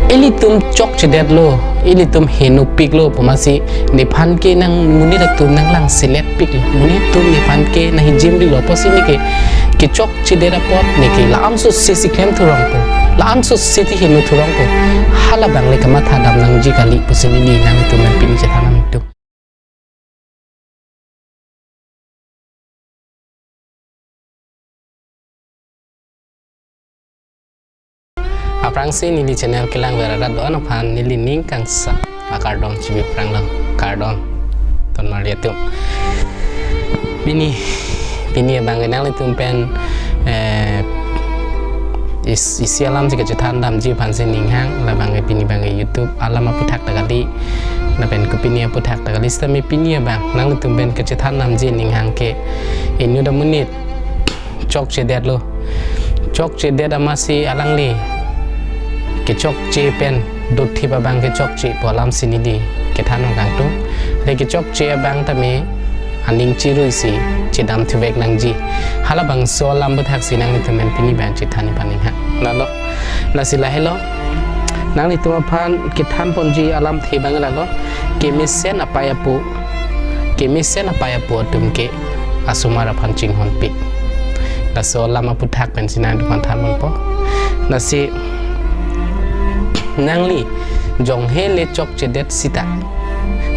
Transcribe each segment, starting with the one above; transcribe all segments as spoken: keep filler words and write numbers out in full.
Ilitum chokchedetlo, ilitum henopiklo pu amatsi nephan ke nang monit atum nanglangseletpiklo. Monit atum nephan ke nang hijimrilo pusi neke kechokchedet apot neke la-an sose si klemthurongpo, la-an sose si henothurongpo. Halabang le kamathadam nangji kali pusi neli nanglitum pen pini chethan nangtum. Aphrangsi neli channel kelang vera rat do-an aphan neli ning kangsam akardom chibi phranglo, kardom. Ton marli atum. Pini, pini abang nanglitum pen, eh, is-, isi alam si kachethan damji aphansi ning hang, labang pini abang YouTube alam aphuthak ta kali, lapen kopine aphuthak ta kali, sitame pini abang nanglitum pen kachethan damji ning hang ke, inut amonit chokchedetlo. Chokchedet amatsi alangli kechokche pen dothip abang kechokche pu alamsi neli kethan nangkangtung. Le kechokche abang tame aning chirui si chedamthuvek nangji. Halabangso alam aphuthaksi nanglitum pen pini abang chethan ipaning ha. Lalo. Lasi lahelo. Nanglitum aphan kethanponji alamthe abang lalo. Kemesen apei apo, kemesen apei apo atum ke asomar aphan chinghonpik. Laso alam aphuthak pensi nangtumphan thanponpo. Lasi nangli jonghe le chokchedet sita,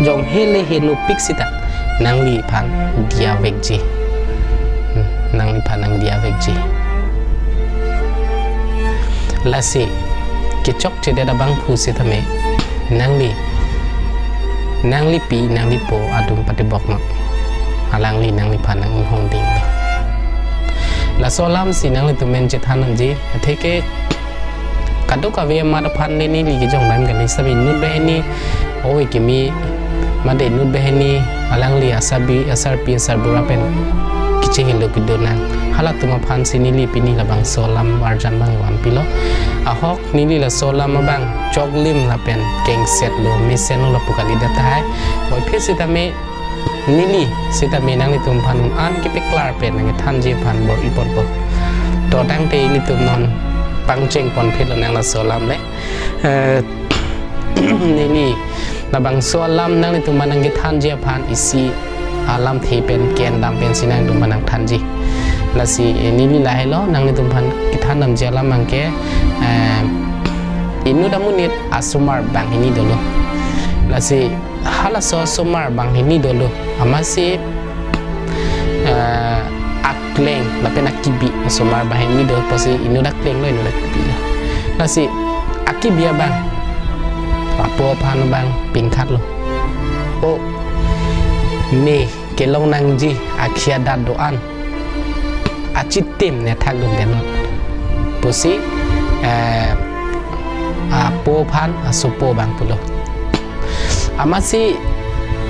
jonghe le henopik sita, nangliphan diya vekji. Hmm, nangliphan nangdiya vekji. Lasi kechokchedet abangphu sitame nangli, nanglipi nanglipo adung patibok non. Alangli nangliphan nang-inghongdinglo. Laso alamsi nanglitum pen chethan nangji, atheke kadokave amat aphan le neli kejongdam kali, sitame inut banghini, oi kimi, mate inut banghini, alangli asabi, asarpi, asarbura pen kechehelo kedo nang. Halatum aphansi neli pini labangso alam arjan abang vanpilo. Ahok neli laso alam abang choklim lapen kengsetlo, mesenlo lapu kalidet tahai. Oi phir sitame neli sitame nanglitum aphan un-an kepeklar pen nangkethanji aphan bor-iponpo. To tangte ilitum non pangchengponphitlo nang laso alam le. Eh, neli labangso alam nanglitum aphan nangkethanji aphan isi alamthe pen kendam pensi nangtum aphan nangthanji. Lasi, eh, neli lahelo nanglitum aphan kethan damji alam abang ke, eh, inut amonit asomar banghini dolo. Lasi halaso asomar banghini dolo. Amatsi, eh, akleng lapen akibi asomar banghini do pusi inut akleng lo, inut akibi lo. Lasi akibi abang apo aphan abang pingkhatlo. O, ne kelong nangji akhei adat do-an, achitim ne thakdunde non pusi, eh, apo aphan asopo abang pulo. Amatsi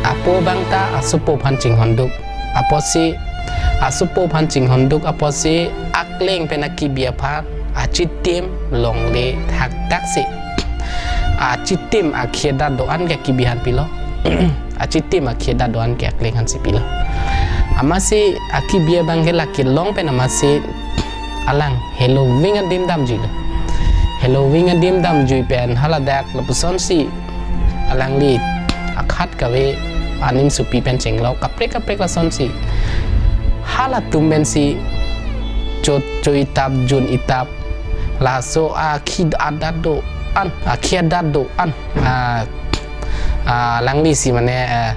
apo abang ta asopo aphan chinghonduk apotsi, asopo aphan chinghonduk apotsi akleng pen akibi aphan achitim longle thakdaksi, achitim akhei adat do-an ke akibi aphan pilo. Achitim akhei adat do-an ke akleng aphansi pilo. Amatsi akibi abang ke la kelong pen amatsi alang heloving adim damjuilo. Heloving adim damjui pen haladak lapusonsi alangli akhat kave anim supi pen chenglok kaprek kaprek lasonsi halatum pensi cho, cho-itap, jun-itap, laso akhei adat do-an, akhei adat do-an, ah, ah, alanglisi mane, eh,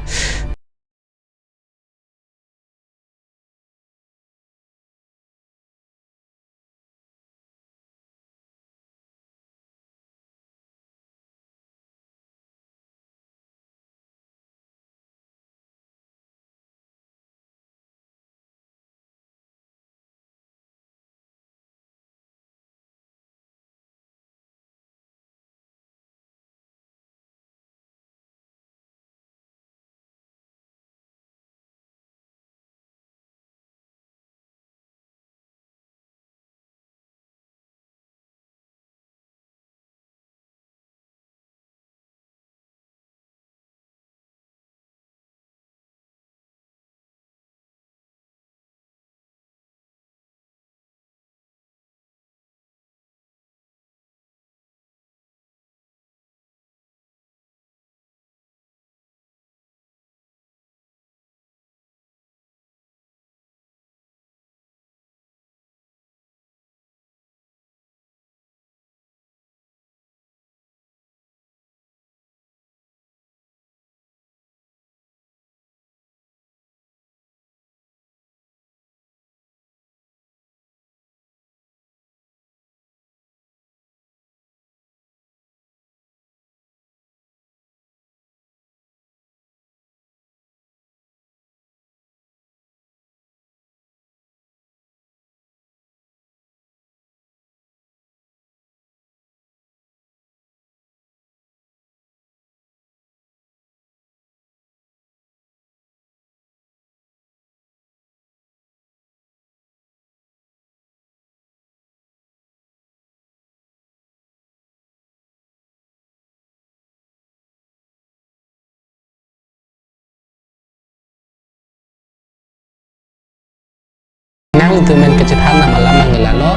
Tum pen kachethan nam alam abang lalo.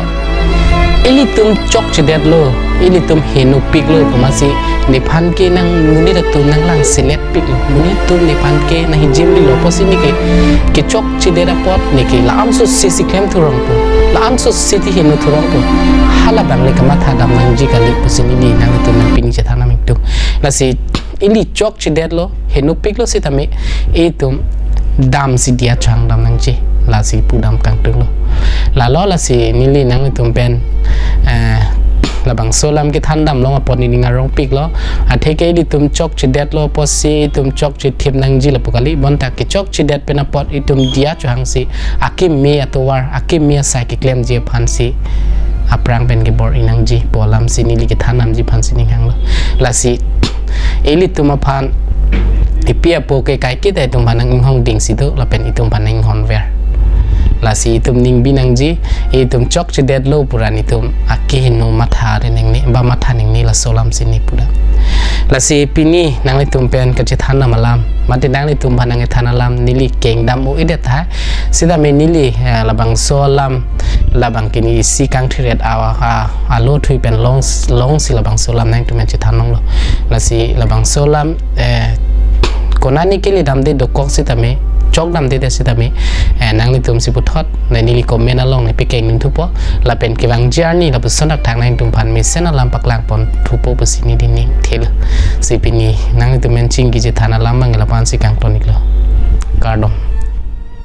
Ilitum chokchedetlo, ilitum henopiklo, pu amatsi nephan ke nang monit atum nang langseletpiklo. Monit atum nephan ke nang hijim rilo pusi ne ke, kechokchedet apot ne ke la-an sose si klem thurong po, la-an sose si heno thurong po. Hala abang le kamatha dam nangji kali pusi neli nanglitum pen pini chethan nam ingtung. Lasi ili chokchedetlo, henopiklo sitame, itum damsi diya chohang dam nangji, lasi pudam kangtunglo. Lalo lasi neli nanglitum pen, eh, labangso alam kethan dam long apot neli ning arongpiklo. Atheke ilitum chokchedetlo pusi itum chokchethip nangji lapu kali, bonta kechokchedet pen apot itum diya chohangsi akeme atovar, akeme asai keklemji aphansi aphrang pen kebor-i nangji pu alamsi neli kethan damji aphansi ning hanglo. Lasi ilitum aphan epi apo ke kaiketa itum aphan nang-inghong dingsi do, lapen itum aphan nang-inghonver. Lasi itum ningbi nangji, itum chokchedetlo pu ra itum akeheno matha ri nangne, ba matha nangne, laso alamsi ne pudam. Lasi pini nanglitum pen kachethan nam alam, mate nanglitum aphan nangkethan alam neli kengdam o-edet tahai. Sitame neli, eh, labangso alam, labang ke neli isi kangthir-et a, a, alo thui pen long, longsi labangso alam nangtum pen chethan longlo. Lasi labangso alam, eh, konane kele damde dokok sitame, chok damde det sitame, eh, nanglitumsi puthot ne neli comment along ne pekeng dun thupo, lapen kevangji arni lapuson thakthak nangtum aphan mesen alam paklang pon thupo pusi neli ning thelo. Si pini nanglitum pen chingki chethan alam abang la-ansi kangton-iklo. Kardom.